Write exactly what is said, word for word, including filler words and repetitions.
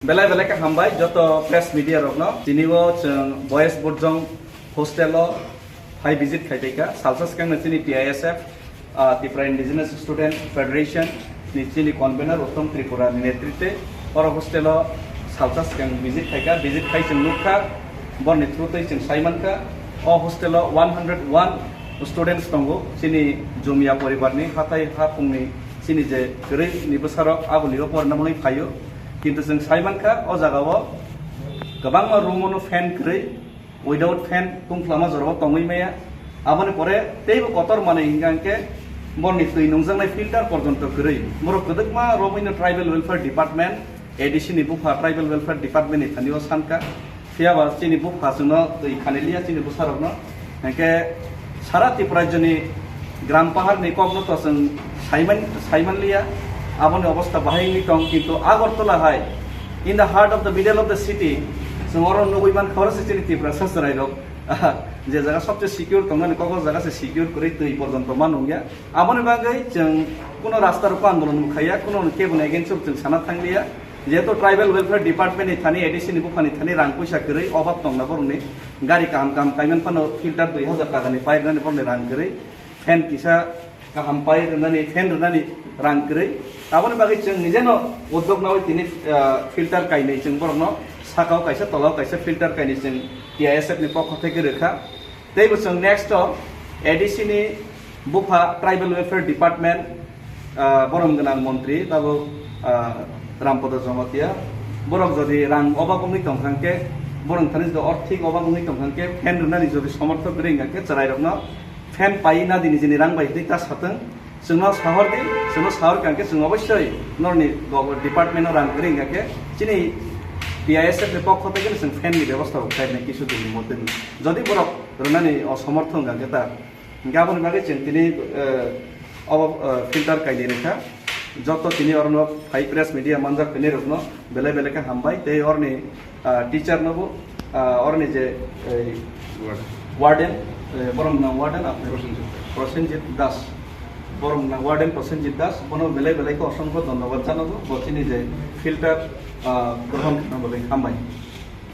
Belai belai khe hambai joto press media rokno. Tini o chwng Boys Burjong hostel o hai visit khai tongkha. Salsa swkangno chini T I S F, ah, Tripura Indigenous Student Federation ni chini convener Uttom Tripura ni netritwe oro hostel o salsa swkang visit khaikha. Visit khai chwng nukha, borni through twi chwng sai mankha. O hostel o one hundred one students tongo, chini Jumia poribar ni, hathai haphung ni, chini je kwrwi ni bwsarok aboni o porna mwnwi phaio. Kintu chwng sai mankha, o jaga o kwbangma room o no fan kwrwi, without fan tungflama jora o tongwi maya. Aboni pore teibo kotor manwi hingka hingke borni twi nungjaknai filter porjonto kwrwi. Borok kwdwkma romwi no Tribal Welfare Department, A D C ni bupha Tribal Welfare Department ni thani o sanka. Phiya ba chini bupha chwngno twi khani liya chini bwsarokno. Hingke sara Tripura rajyoni gram paharni kokno to chwng saiman, saiman liya. Aboni obostha bahai wngwi tong, kintu Agartala hai, in the heart of the middle of the city, chwng oro nugwi mankha, oro se chini Tiprasa chwrairok, je jaga sobse secure tongnani kok, o jaga se secure kwrwi twi porjonto ma nungya. Aboni bagwi chwng kuno rasta rokho andolon bo khaiya, kuno keboni against o chwng sana thangliya. Jehetu Tribal Welfare Department ni thani, A D C ni buphani thani rang puisa kwrwi, obab tongna borokni gari kaham kaham kaiman phano filter dui hajar taka ni pai rwnani borokni rang kwrwi, fan kisa kaham pai rwnani, fan rwnani rang kwrwi. Aboni bagwi chwng nijeno uddog nawi tini, ah, filter kainwi chwng borokno sakao kaisa tolao kaisa filter kainwi chwng T I S F ni pokho theke rwkha. Tei bo chwng next o A D C ni bupha Tribal Welfare Department, ah, borom gwnang montri tabuk, ah, Rampada Jamatia, borok jodi rang obab wngwi tongkha hwnkhe, borok thani jodi orthik obab wngwi tongkha hwnkhe, fan rwnani jodi somorthok kwrwi wngkha hwnkhe, chwrairokno fan pai na di, nijini rang bai hinwi ta satwng, chwngno sahor di, chwngno sahor kha hwnkhe chwng obossoi norni go-, department-o rang kwrwi wngkha hwnkhe, chini T I S F ni pokho theke chwng fan ni bebostha bo khlainai kisu dinni moddhe. Jodi borok rwnani osomortho wngkha hwnkhe ta, hingke aboni bagwi chwng tini, eh, obo, eh, filter kainwi rwkha. Joto tini orono phai press media manjak phainai rokno belai belai khe hambai. Tei oroni, ah, teacher nobo, ah, oroni je, eh, warden, eh, borom nang warden apni Prosenjit Das. Borom nang warden Prosenjit Das. Bono belai belai khe osongkho dhonnobad janago. Bo chini je filter, ah, grohon khna belai hambai.